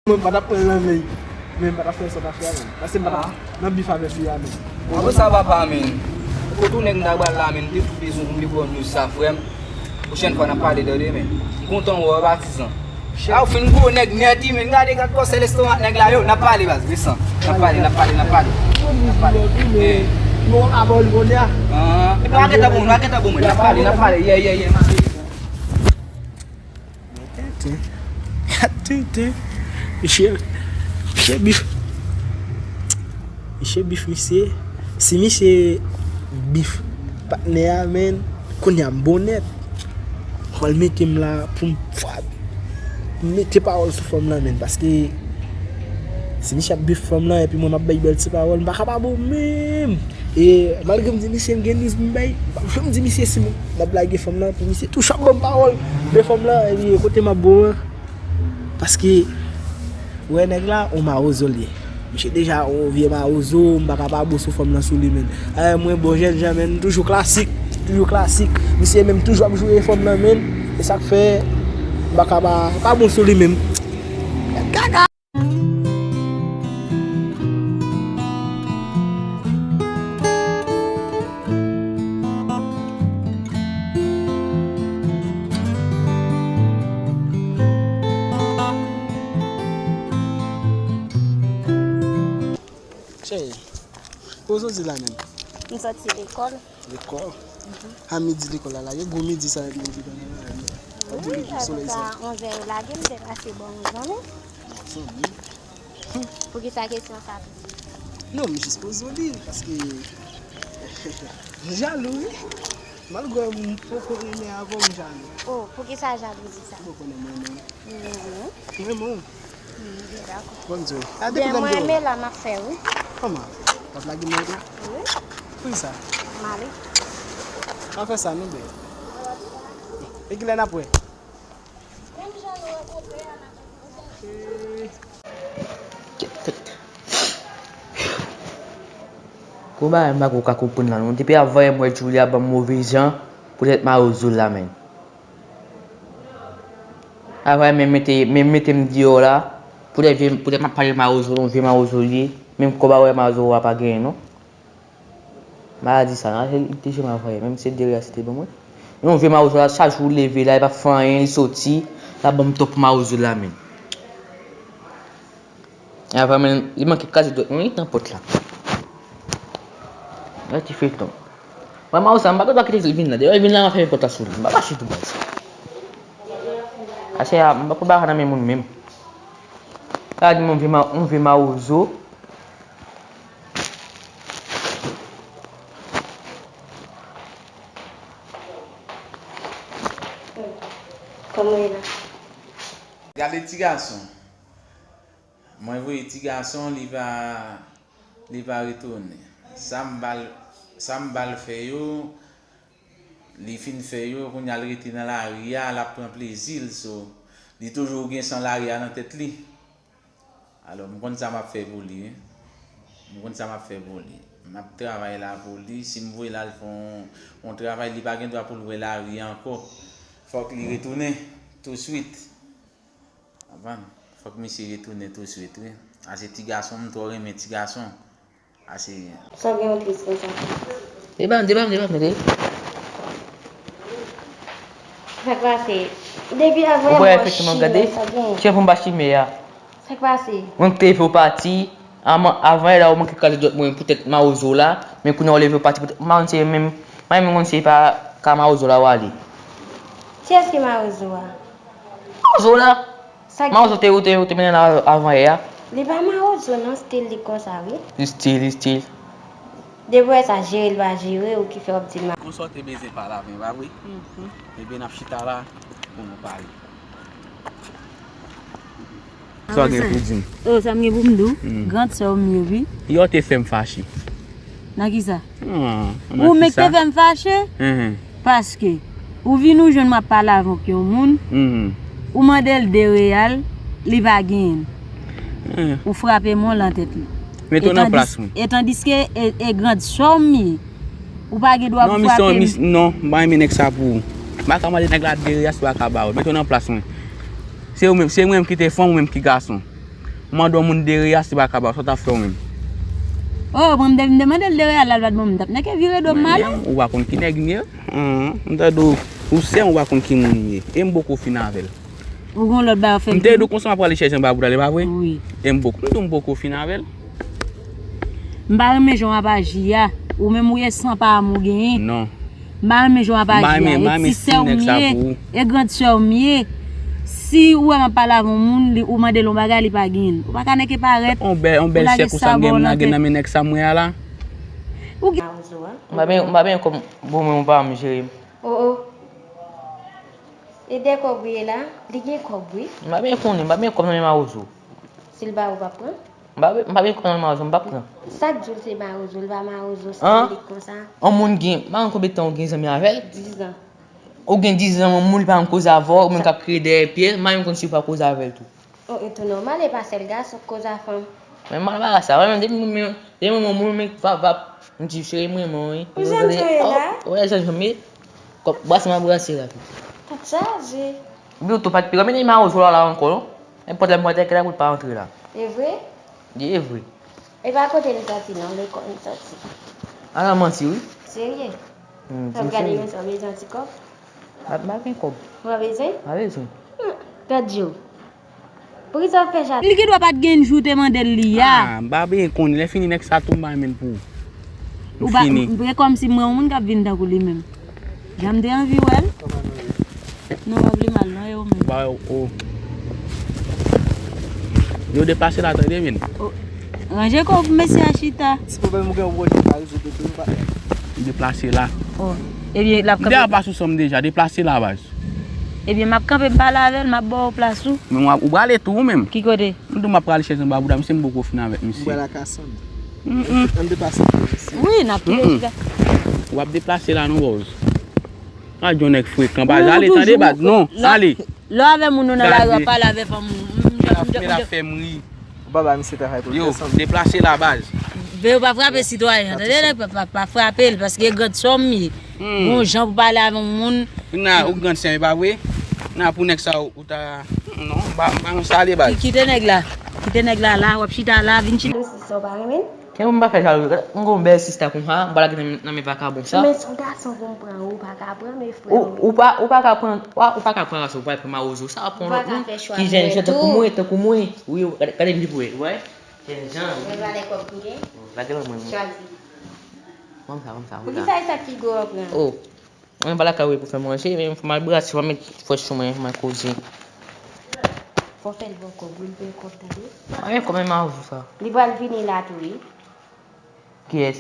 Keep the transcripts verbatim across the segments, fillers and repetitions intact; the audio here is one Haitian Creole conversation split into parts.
Mwen pa t ap pran l nan men. Men m pa t ap fè sa w t ap fè a, men. Paske m pa t ap nan bif avè fi a, men. Apre sa, papa, men. Kote w nèg m ta pral la, men, m te fout bezwen pou m te ba w news sa, frè m. Pwochèn fwa, n ap pale, tande, men. M kontan wè w, patizan. A, ou fin gwo nèg nèt, wi, men. Gade, gad gwosè lestomak nèg la, yo. N ap pale, baz, desann. N ap pale, n ap pale, n ap pale. N ap pale. Yo, abòne kounye a. Ah, epi pa gentan bon, pa gentan bon, mwen. N ap pale, n ap pale. Yeah, yeah, yeah, n ap pale. Tenten. Tenten. Misye, misye bif. Misye bif, misye. Si misye bif patnè a, men, kounye a m bon nèt. Fò l mete m la pou m fwa, mete pawòl sou fanm lan, men, paske si misye ap bif fanm lan, epi mwen m ap bay bèl ti pawòl, m pa ka pa bon menm. E malgre m di misye m gen niz m bay, m p ap janm di misye si m ap lage fanm lan pou misye touch ap ban m pawòl de fanm lan, epi kote m ap bon an. Paske, ou wè nèg la, on mawozo l ye. Misye deja on vye mawozo, m pa ka pa bon sou fanm lan sou li menm. Ayè, mwen bon jènjan, men m toujou klasik, toujou klasik. Misye menm toujou ap joure fanm lan menm, e sa k fè m pa ka pa, pa bon sou li menm. Kaka! Cheri, kote w soti la menm? M soti lekòl. Lekòl? Mhm. A midi lekòl la lage, gwo midi sa, epi midi la lage. Wi, apre sa, onzè yo lage, m te pase bò yon zanmi. Zanmi? Poukisa kesyon sa tou? Non, m jis poze w li, paske m jalou, wi. Malgre m poko renmen avè w, m jalou. Oh, poukisa jalouzi sa? M poko renmen w. Mwen menm. Mwen menm. Hmm, dakò. Bon, Dieu. A, depi lè m te wè. Mwen menm la, m ap fè, wi. Kòman? W ap lage mwen tou? Wi. Poukisa? M ale. Pa fè sa, non, bè. E kilè n ap wè? Menm jan nou rankontre a, n ap rankontre. Kèt tèt. Gwo bagay m pa ko ka konprann la, non. Depi avan yè m wè Julia ban m move jan, poutèt mawozo la, menm. Avan yè menm mete, menm mete m deyò la, poutèt vye, poutèt m ap pale mawozo, non, vye mawozo li ye, menm kòb a wè mawozo a pa genyen, non. Maladi sa, nan, li te jwenn m avan yè, menm se de riyal se te ban mwen. Yon vye mawozo la, chak jou leve la, li pa fè anyen, li soti, l ap ban m twòp mawozo la, menm. Avan menm, li manke kraze dwèt mwen, wi, nan pòt la. Gade ti feyton. Mwen, mawozo sa, m pa gen dwa kite l vin la. Dayè, l vin la, m ap fèmen pòt la sou li. M pa mache tou, baz. Aswè a, m pa pran bagay nan men moun menm. Gade yon vye ma-, yon vye mawozo. Kòman w ye la? Gade ti gason. Mwen voye ti gason, li pa, li pa retounen. Sa m ba l, sa m ba l fè yo, li fin fè yo, kounye a l rete nan lari a, l ap pran plezi l, so, li toujou gen san lari a nan tèt li. Alò, m konn sa m ap fè pou li, wi. M konn sa m ap fè pou li. M ap travay la pou li. Si m voye l al fè yon, yon travay, li pa gen dwa pou l wè lari a ankò. Fòk li retounen touswit. Konprann? Fòk misye retounen touswit, wi. A se ti gason, m twò renmen ti gason. Ase. Sa gen yon tris konsa. Debanm, debanm, debanm, tande. Sa k pase? Depi avan yon chimè, sa gen. Chè pou m pa chimè a. Sa k pase? Mwen te leve w pati, avan, avan yè la ou manke kraze dwèt mwen poutèt mawozo la, men kounye a ou leve w pati poutèt, m pa konn se menm, m pa menm konn se pa ka mawozo la w ale. Kiyès ki mawozo a? Mawozo la. Sa ki mawozo te, ou te, ou te mennen la avan yè a? Li pa mawozo non, stil li konsa wi. Li stil, li stil. Depi w wè sa jere l pa jere w ki fè w ap di l ma. Konsa w te bezwen pale avè m, pa vre? Mhm. Ebyen n ap chita la pou nou pale. Sa w gen pou di m? Oh, sa m gen pou m di w? Grand sè w m ye wi. Yè w te fè m fache. Nan kisa? Ou menm ki te fè m fache, paske ou vin ou jwenn m ap pale avèk yon moun, ou mande l de reyal, li pa genyen l. Ou frape m yon lan tèt li. Mete w nan plas mwen. E tandiske e, e grand sè w m ye. Ou pa gen dwa pou frape m. Non, misye, non, m pa renmen nèg sa pou ou. M pa ka mande nèg la de reyal si w pa ka ba w. Mete w nan plas mwen. Se ou menm, se mwen menm ki te fanm, ou menm ki gason. Mande yon moun dere a si pa ka ba w, sa w t ap fè w menm? Oh, mwen m te vin demande l dere a, la l pa t ban m, m t ap nèke vire do m ale. Ou pa konn ki nèg m ye? Hum, m tande w, ou sè m, ou pa konn ki moun m ye. E m poko fin avè l. Ou gon lòt bagay w fè. M te di w konsa m ap prale chèche anba bout la, li pa vre? Wi. E m poko, m di w m poko fin avè l. M pa renmen jan w ap aji a. Ou menm ou ye san pa m ou genyen. Non. M pa renmen jan w ap aji a. E ti sè w m ye. E grand sè w m ye. Si ou wè m ap pale avè yon moun, li, ou mande l yon bagay, li pa genyen. Ou pa ka nèke parèt. On bèl, on bèl sè konsa m gen, m lage nan men nèg sa m wè a la. Ou gen. M pa ben, m pa ben kòm bon mwen, ou pa m jere m. Oh, oh. E de kòb wi la, li gen kòb wi. M pa ben konnen, m pa ben kòb nan men mawozo. Si l ba ou, w p ap pran? M pa, m pa byen konn mawozo, m p ap pran. Sa k di w se mawozo, l pa mawozo, an? Sanlik konsa. Yon moun gen, m pa konn konbyen tan ou gen zanmi avè l. Dizan. Ou gen dizan, yon moun li pa janm koze avè w, ou menm k ap kriye dèyè pye l, m pa menm konn si w pa koze avè l tou. Oh, e tou nòmal, e pa sèl gason k koze a fanm. Men m pa nan bagay sa, wè, men depi m, depi m, depi m, moun, men vap, vap, m di, cheri, m renmen w, wi. Ou janm soye la? Oh, wè, jan, jan m ye. Kòb, brase m ap brase rapid. Tèt chaje. Bluetooth pa t pi gran, men li mawozo la, la ankò, non. Nenpòt lè m wè tèt la pou l pa antre la. E vre? Li e vre. E pa kote li soti non, lekòl li soti. Ala manti wi. Serye? Hmm, m ap gade men sa w bezwen ti kòb? M pa, m pa gen kòb. Ou pa bezwen? M pa bezwen. Hmm, pèdi w. Poukisa w fè sa? Li gen dwa pa t gen jou te mande l li a. Ah, m pa byen konnen. Lè fini nèg sa tou m pa renmen l pou ou. Ou pa, m, e kòmsi m wè yon moun k ap vin tankou li menm. Jan m te anvi wè l. Non, pa vle mal, non, e ou menm. Ba, o. Yo deplase la, tande, men. O, ranje kò w pou mesye a chita. Ti pwoblèm ou gen, ou wè, pa rezoud de tou, pa. Deplase la. O, ebyen, l ap kanpe. M deja pa sou sanm deja, deplase la, baz. Ebyen, m ap kanpe, m pale avè l, m ap ba w plas ou. Men w ap, ou prale tou, ou menm. Ki kote? M di w m ap prale chèche anba bouda misye, m poko fin avèk misye. Mwen la ka sanm. Mm, mm. Ann deplase pou misye. Wi, n ap touye chita. W ap deplase la, non, baz. A, yon nèg frekan, baz, ale, tande, baz, non, ale. Lè w avè moun nan lari, w ap pale avè fanm ou. Men l ap fè m ri. Ou pa ba misye travay pou l fè sanm. Yo, deplase la, baz. Men yo pa frape sitwayen an, tande, nèg pa, pa, pa frape l, paske gran sòm ye. Gon jan pou pale avè yon moun. Nan, ou gran sèm, e pa vre? Nan, pou nèg sa, ou ta, non, m pa, m pa nan sa ale, baz. Ki-, kite nèg la. Kite nèg la la, w ap chita la, vin chita. Sa w pa renmen? Kè mwen m pa fè jalouzi. M gon bèl sista konsa, m pa lage nan, nan men vakabon sa. Men se yon gason pou m pran, ou pa ka pran, men frè m. Ou, ou pa, ou pa ka pran, ou, ou pa ka pran gason, ou pral pran mawozo sa, pran lòt moun ki jènjan tankou mwen, tankou mwen. Wi, gade, gade m di pou wè. Jènjan. Mwen valè kòb m gen. Lage nan men mwen. Chwazi. Ban m sa, ban m sa, ban m sa. Poukisa e sa ki gwo an pran? Oh. Mwen pa lakay ou pou fè manje, men fò m al brase, fò m met fòs sou mwen, fò m al koze. Fò fè l ba w kòb, wi, l vle kòb, tande. Mwen men kòb men mawozo sa. Li pral vini la tou, wi. Kiyès?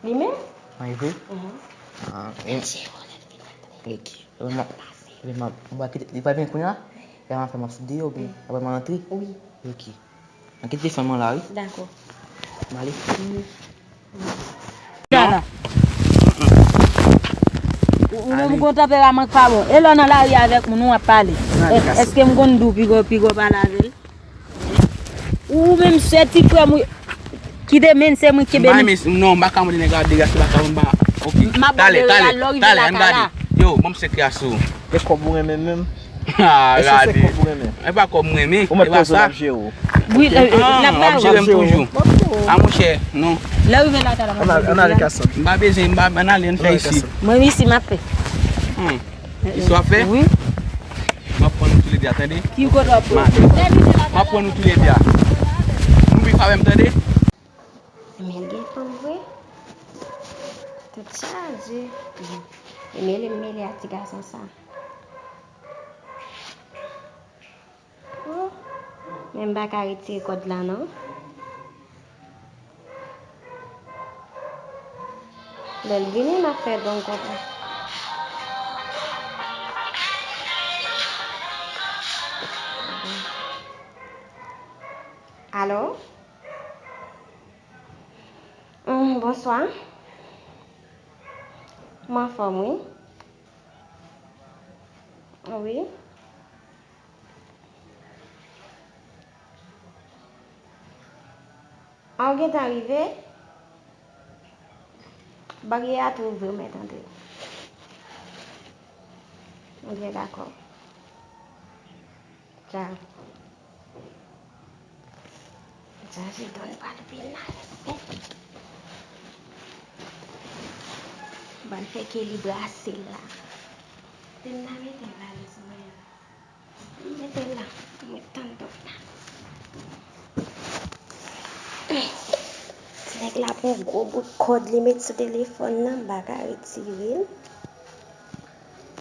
Li menm. An, e vre? Mhm. Ah, e. Ok. Epi m ap, epi m ap, m ap kite, li pral vini kounye a? Lè m ap fè m ap sot deyò, oubyen apre m al antre? Wi. Ok. Ann kite fanm lan la, wi. Dakò. M ale. Wi. Dala. Ou, ou menm ou gon tanperaman k pa bon. E lè w nan lari avèk moun, w ap pale. Èske m konn di w piga w, piga w pale avè l? Ou menm se ti frè m ou, kite men se mwen ki kenbe men. Non, m pa ka mande nèg la degaje, m pa ka, m pa. Ok. Talè, talè, talè, ann gade. Yo, ban m senk kras ou. E kòb ou renmen menm? Ah, gade. E pa kòb mwen renmen. Ou mèt poze l ap jere w. Wi, l ap jere m toujou. Ah, monchè, non. Lè rive lakay la, ann ale Kason. M pa bezwen, m pa, ann ale, ann fè isi. Mwen isi, m ap fè. Hmm. Isi w ap fè? Wi. M ap pran nou toulède a, tande? Ki kote w ap pran? M ap pran nou toulède a. Nou viv avè m, tande? Men l gen fanm vre. Tèt chaje. E mele m mele ak ti gason sa. Oh. Men m pa ka retire kòd la non. Lè l vini, m ap fè gang konsa. Alo? Hum, bonswa. M anfòm, wi. Wi. A, ou gentan rive? Baryè a tou ouvri, ou mèt antre. Ebyen, dakò. Tchao. Sa se don pral vin la. Ban fè ke li brase la. Te m nan mete valiz mwen an. M mete l la. M ret tann don la. Ti nèg la pran gwo bout kòd li met sou telefòn nan, m pa ka retire l.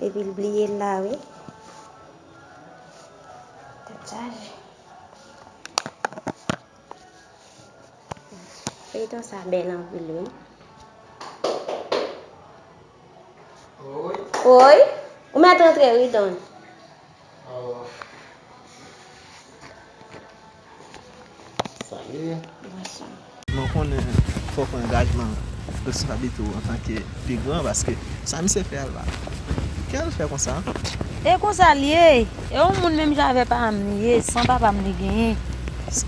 Epi l bliye l la, wi. Tèt chaje. Feyton sa bèl anpil, wi. Oy. Oy. Ou mèt antre, wi, Don. Oh. Salut. Bonswa. Men w konnen, fò w pran angajman, responsablite w antanke pi gran, paske sa misye fè a la, kè l fè konsa. E konsa l ye. E yon moun menm jan avè papa m li ye, san papa m li genyen.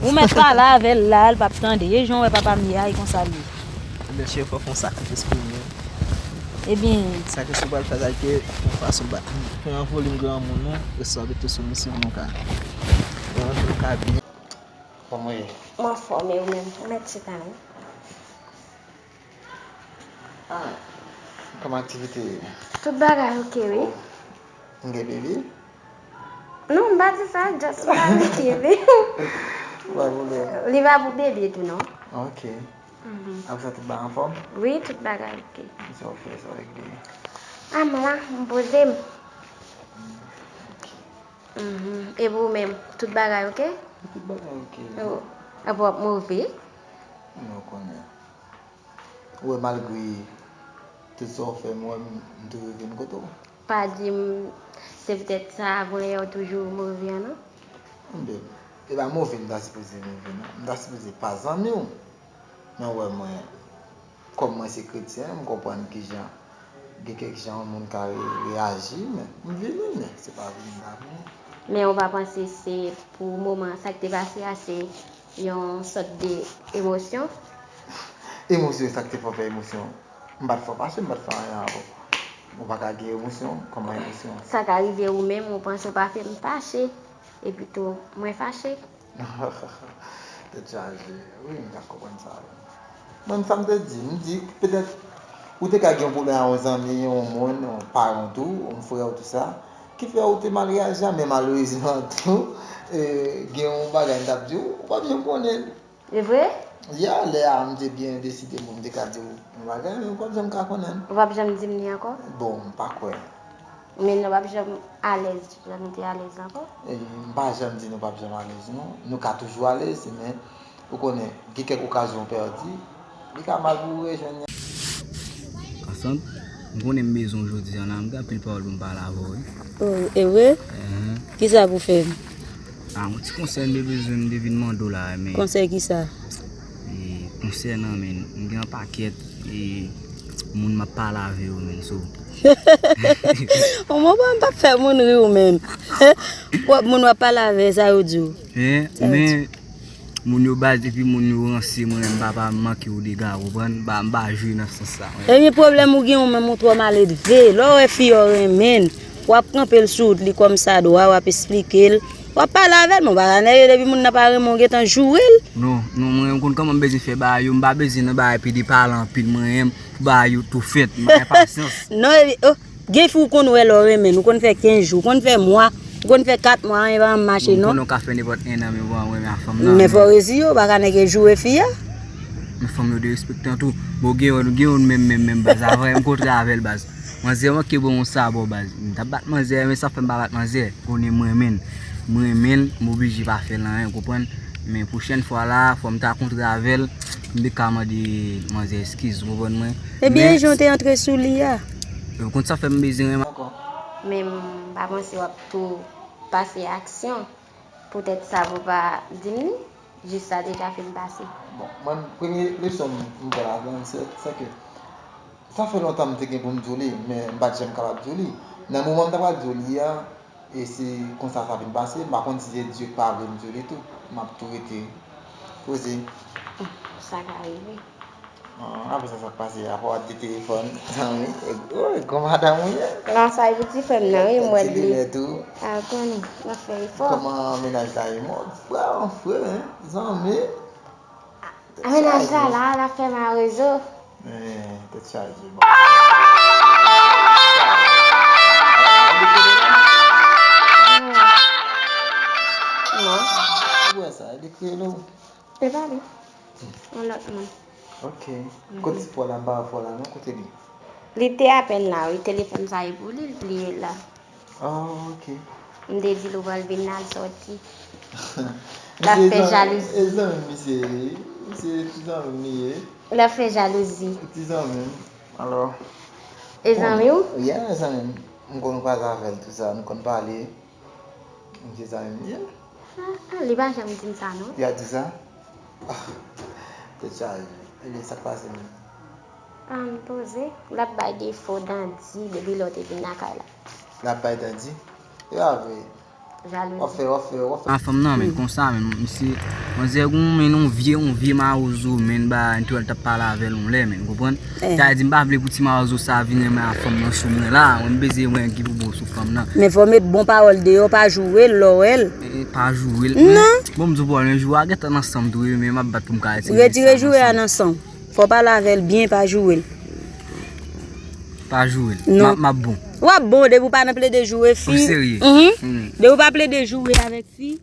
Ou mèt pale avè l la, l p ap tande. E jan w wè papa m ye a, e konsa l ye. Ebyen, cheri, fò w fè yon sakrifis pou mwen. Ebyen. Sakrifis ou pral fè sa, ke yon fason ba, pran yon volim granmoun ou, responsablite sou misye pou nou ka, pou nou ka byen. Kòman w ye? M anfòm, e ou menm? Ou mèt chita, wi. Ah, kòman aktivite ye? Tout bagay oke, wi. Oh. M gen bebe? Non, m pa di sa, just m pa di bebe. Pa pwoblèm. Li pa pou bebe tou, non. Ok. Mhm. Apre sa, tout bagay anfòm? Wi, tout bagay oke. Sa w fè, sa w regle? Ah, m la, m poze m. Mhm. E pou ou menm, tout bagay oke? Tout bagay oke. Oh. Apa w ap move? Non, w konnen. Ou wè, malgre tout sa w fè, mwen, m toujou vin kote w. Pa di m se petèt sa, gon lè w toujou move an, non? Ebyen, e pa move m ta sipoze move, non. M ta sipoze pa zanmi w. Men w wè mwen, kòm mwen se kretyen, m konprann kijan, gen kèk jan yon moun ka re-, reyaji, men m vini, men se pa vini m pa vini. Men ou pa panse se pou moman sa k te pase a, se yon sòt de emosyon? Emosyon, sa k te fè w fè emosyon? M pa t fè w fache, m pa t fè anyen avè w. Ou pa ka gen emosyon, kòman emosyon? Sa ka rive ou menm, ou panse w pa fè m fache, epi tou, mwen fache. Tèt chaje. Wi, m ka konprann sa, wi. Mwen, sa m te di, m di, petèt, ou te ka gen yon pwoblèm ak yon zanmi, yon moun, yon paran w tou, yon frè w, tou sa, ki fè ou te mal reyaji a, men malerezman tou, e, gen yon bagay m t ap di w, ou p ap janm konnen l. E vre? Ya, lè a, m te byen deside, bon, m te ka di w yon bagay, men ou p ap janm ka konnen l. Ou p ap janm di m li ankò? Bon, m pa kwè. Men nou p ap janm alèz jan nou te alèz ankò? E, m pa janm di nou p ap janm alèz, non. Nou ka toujou alèz, men ou konnen, gen kèk okazyon w pèdi, li ka mal pou ou rejwenn li. Ansanm, m konnen m bezwen w jodi a la, m gen anpil pawòl pou m pale avè w, wi. Oh, e vre? Ehe. Kisa pou fè m? Ah, yon ti konsèy m te bezwen, m te vin mande w la, men. Konsèy kisa? E, konsènan, men, m gen yon pakèt e moun m ap pale avè yo, men, so. Yon moman m p ap fè moun ri w, men. Pwòp moun w ap pale avè, sa yo di w? Hein, men, moun yo baz, epi moun yo ranse, mwen menm, papa m manke yo dega, w konprann? M pa, m pa jwe nan sans sa, mwen. Ebyen, pwoblèm ou gen, ou menm, ou twò maledve. Lè w wè fi a w renmen l, w ap kanpe l sou wout li kòmsadwa, w ap esplike l. W ap pale avè l, men w pa ka nève depi moun nan pa renmen w, w gentan joure l. Non, non, mwen, m konn kòman m bezwen fè bagay yo, m pa bezwen nan bagay pede pale anpil, mwen menm, pou bagay yo tou fèt, m pa gen pasyans. Non, epi, oh, gen fi w konn wè lè w renmen l, ou konn fè kenz jou, ou konn fè mwa, ou konn fè kat mwa, anyen pa janm mache, non. M konnen w ka fè nenpòt en an, men w pa renmen ak fanm nan, men fò w reziye w, ou pa ka nèke joure fi a. Men fanm yo derespektan tou. Bon, gen youn, gen youn menm, menm, menm, baz, avan m kontre avè l, baz. Manzè manke ban m yon sabò, baz. M t ap bat manzè, men sa fè m pa bat manzè. Konnen m renmen l. M renmen l, m oblije pa fè l anyen, w konprann? Men pwochèn fwa la, fò m ta kontre avè l, m te ka mande manzè eskiz, w konprann mwen? Ebyen, e jan w te antre sou li a. Ou konn sa fè m bezwen renmen ankò. Men m pa panse w ap tou pase aksyon. Poutèt sa pou w pa di m li, jis sa deja fin pase. Bon, mwen, premye leson m, m pran ladan l, se, se ke sa fè lontan m te gen pou m di w li, men m pa t janm kapab di w li. Nan moman m ta pral di w li a, e se konsa sa vin pase, m pa konn si se Dye k pa vle m di w li tou. M ap tou rete poze. Sa ka rive. Ah, apre sa, sa k pase? Apa w ap di telefòn, zanmi? E, woy, gwo madanm ou ye? Non, sa e pou ti frè m nan, wi, m wè li. Ti linèt ou? A, konnen, m ap fè efò. Kòman mennaj la ye? Mò, frè, frè, zanmi. A, mennaj la, la, l ap fè mawozo. Eh, tèt chaje, bon. Non. Ou wè sa, li kreye l ou? Se pa li. Yon lòt moun. Ok. Kote fò la, m pa wè fò la, non, kote li? Li te apèn la, wi, telefòn sa e pou li, l bliye l la. Oh, ok. M te di l ou pral vin la, l sòti. L ap fè jalouzi. E zanmi misye, misye ti zanmi m li ye. L ap fè jalouzi. Ti zanmi m. Alò. E zanmi w? Yeah, zanmi m. M konn kwaze avè l, tou sa, nou konn pale. M se zanmi m ye. Ah, ah, li pa janm di m sa, non. Li a di sa? Ah, tèt chaje. Ebyen, sa k pase menm? Ah, m poze. L ap bay defo Dandi depi lè w te vin lakay la. L ap bay Dandi? E pa vre. Jalouzi. W ap fè, w ap fè, w ap fè. A fanm nan, men konsa, men misye, manzè gon, men yon vye, yon vye mawozo, men ba, entwèl t ap pale avè l yon lè, men, konprann? Eh. Sa vle di, m pa vle pou ti mawozo sa vin renmen a fanm nan sou mwen la. Mwen, m bezwen mwen gen pou bon sou fanm nan. Men fò w met bon pawòl deyò, pa joure l lè w wè l. Eh, pa joure l. Non. Bon, m di w, bon, yon jou a gentan nan san m tou, wi, men m ap bat pou m ka retire sa nan san m. Retire joure a nan san w. Fò w pale avè l byen, pa joure l. Pa joure l. Non. M ap, m ap bon. W ap bon, depi w pa nan plede joure fi. Ou serye? Mhm. Hmm. Depi w pa plede joure avèk fi.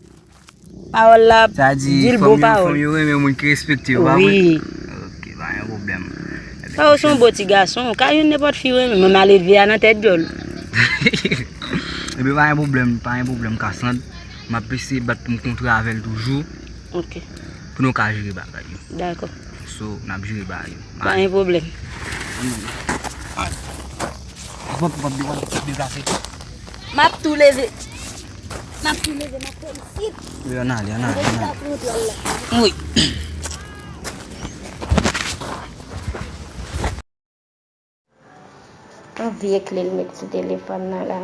Pawòl la, di l bon pawòl. Sa di, fanm yo, fanm yo renmen moun ki respekte yo, pa vre? Wi. Ok, pa gen pwoblèm. Sa yo se yon bon ti gason, ka yon nenpòt fi renmen, men malelve a nan tèt djòl. Ebyen, pa gen pwoblèm, pa gen pwoblèm, Kasand. M ap eseye bat pou m kontre avè l toujou. Ok. Pou nou ka jere bagay yo. Dakò. So, n ap jere bagay yo. Pa gen pwoblèm. Ou p ap, ou p ap, ou p ap deplase. M ap tou leve. M ap tou leve, m ap fè isit. Wi, ann ale, ann ale, ann ale. Wi. Yon vye kle l met sou telefòn nan la.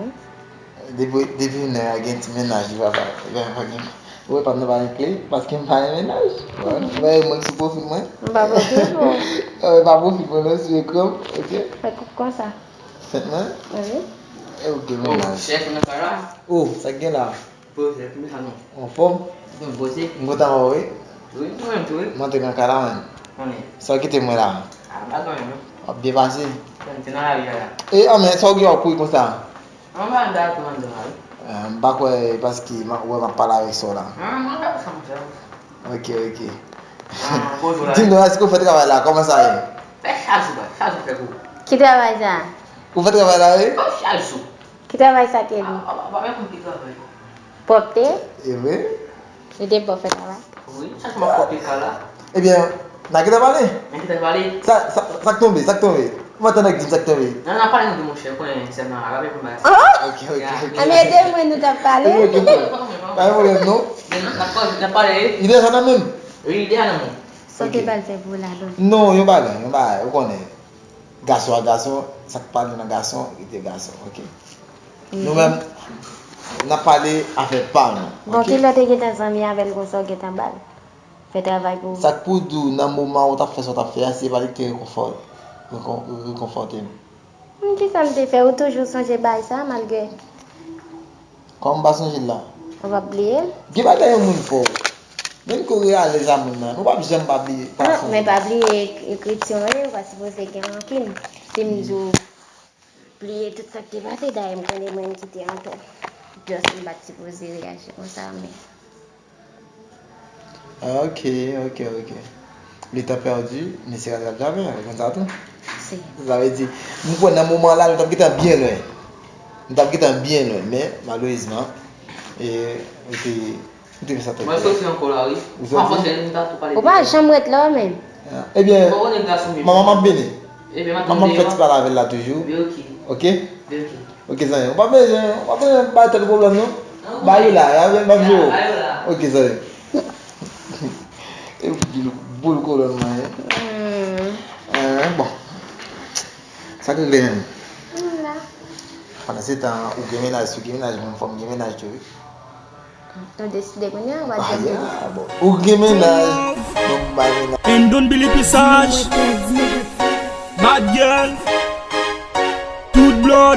Depi, depi yon nèg gen ti mennaj, li pa, pa, li pa, pa gen. Ou wè pa m nan pa gen kle, paske m pa gen mennaj. Ou wè, mwen sou pwofil mwen. M pa pwofil ou. Ou wè pa pwofil mwen non, sou ekran m, ok? Fè koup konsa. Fèt mwen? Wi. E ou gen mennaj. Oh, chèf nan kay la? Oh, sa k gen la? Poze, kouman sa nou? Anfòm? Mwen poze. M kontan wè w, wi. Wi, mwen menm tou, wi. M antre nan kay la, menm. Konnen. Sa w kite mwen la? A, m pa konnen, non. W ap byen pase? Mwen te nan lari a la. E, an, men sa w gen w ap kouri konsa? An, m pa antre anndan la, wi. Ah, m pa kwè, paske m ap, wè m ap pale avèk sa w la. An, mwen pa sa m fè. Ok, ok. Ah, bonjou la. Di m non, èske w fè travay la? Kòman sa ye? Fè chak jou, baz. Chak jou fè kou. Ki travay sa? Ou fè travay la, wi? Chak jou. Ki travay sa te li? Ah, pa, pa, pa, pa, pa, ki travay? Pwòpte? E vre? Li te bon fè travay? Wi, chak jou m ap pwòpte kay la. Ebyen, n a gentan pale? N a gentan pale. Sa, sa, sa k tonbe, sa k tonbe? Ou pa tann nèg di m sa k tonbe? Nan, n a pale nou de monchè, ou konnen sè m nan, rape pou m bay sa. Ah! Ok, ok, ok. Ann ede mwen, nou t ap pale. Ok, ok. Pa gen pwoblèm, non. N ap pale, n ap pale. Ide sa nan men m? Wi, ide a nan men w. Sa w te pral fè pou la, Don? Non, yon bagay, yon bagay, ou konnen. Gason a gason, sa k pa nan gason, rete gason, ok? Nou menm, n ap pale afè pa nou, ok? Bon, kilè w te gentan zanmi avè l konsa, w gentan ba l? Fè travay pou ou. Sa k pou di w, nan moman ou t ap fè sa w t ap fè a, se pa li ki te rekonfò-, rekon-, rekonfòte m. Hmm, kisa m te fè? Ou toujou sonje bagay sa, malgre. Kòman m pa sonje l la? Ou p ap bliye l? Gen bagay yon moun fè w. Menm ke w reyalèz a moun nan, ou p ap janm pa bliye, pa sonje. Non, men pa bliye ek-, ekriti w ye, ou pa sipoze gen rankin. Si m di w bliye tout sa k te pase, dayè m konnen mwen ki te antò. Just m pa t sipoze reyaji konsa, men. Ah, ok, ok, ok. Le temps perdu ne se rattrape jamais, ou konn sa tou? Si. Sa vle di, m kwè nan moman la, nou t ap gentan byen lwen. Nou t ap gentan byen lwen, men, malerezman, e, ou te, ou te fè sa twòp lè. Mwen soti ankò la, wi. Ou soti? An fransè, nou ta tou pale de. Ou pa janm ret la, ou menm. Ah, ebyen, manman m ap vini. Ebyen, m ap tann deyò. Manman m fè ti pale avè l la toujou. Byen, ok. Ok? Byen, ok. Ok, zanmi. Ou pa bezwen, ou pa bezwen bay tèt ou pwoblèm, non. Ba yo la, y a, y ap jwe w. Ba yo la. Ok, zanmi. E boul, boul kolòn mwen, hein? Hmm. Eh, bon. Sa k regle menm? M la. Pandan se tan, ou gen mennaj, si w gen mennaj, mwen fò m gen mennaj tou, wi. Nou deside kounye a, ou pa di m. Ah, yeah, bon. Ou gen mennaj, donk m bay mennaj. And don't believe pisaj. Bad girl. Tout blood.